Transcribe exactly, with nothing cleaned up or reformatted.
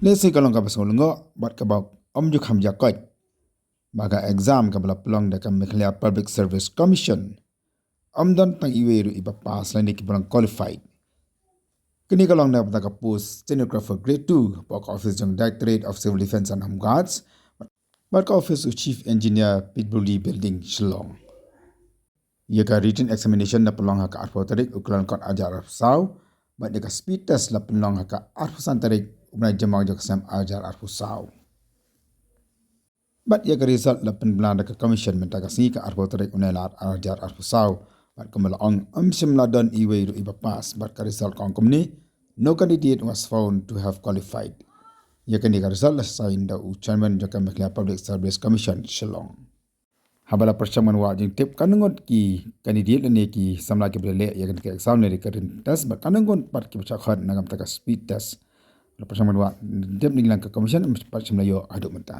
Lehse ka long kaba sngewlyngngoh bad kaba ym ju kham ïa koit ba ka exam kaba la pynlong da ka Meghalaya Public Service Commission ym don tang iwei ruh iba pass lane kiba long qualified. Kane ka long na ka bynta ka post stenographer grade two hapoh ka office jong Directorate of Civil Defence and Home Guards bad ka office u Chief Engineer, P W D Building, Shillong. Ïa ka written examination la pynlong ha ka arphew tarik u Kyllalyngkot arhajar arphew saw bad ïa ka speed test la pynlong ha ka arphew san tarik u bnai Jymmang jong ka snem arhajar arphew saw. Bad ïa ka result la pynbna da ka commission mynta ka sngi ka arphew tarik u Nailar arhajar arphew saw. Bad kumba la ong, ym shym la don iwei ruh iba pass bad ka result ka ong kumne: "No candidate was found to have qualified." Ïa kane ka result la sign da u chairman jong ka Meghalaya Public Service Commission, Shillong. Haba la pyrshang ban wad jingtip katno ngut ki candidate lane ki samla kiba la leh ïa kane ka exam lane ka written test bad katno ngut pat kiba shah khot na ka bynta ka speed test. La pyrshang ban wad jingtip na ki lang ka commission, ym pat shym la ïoh haduh mynta.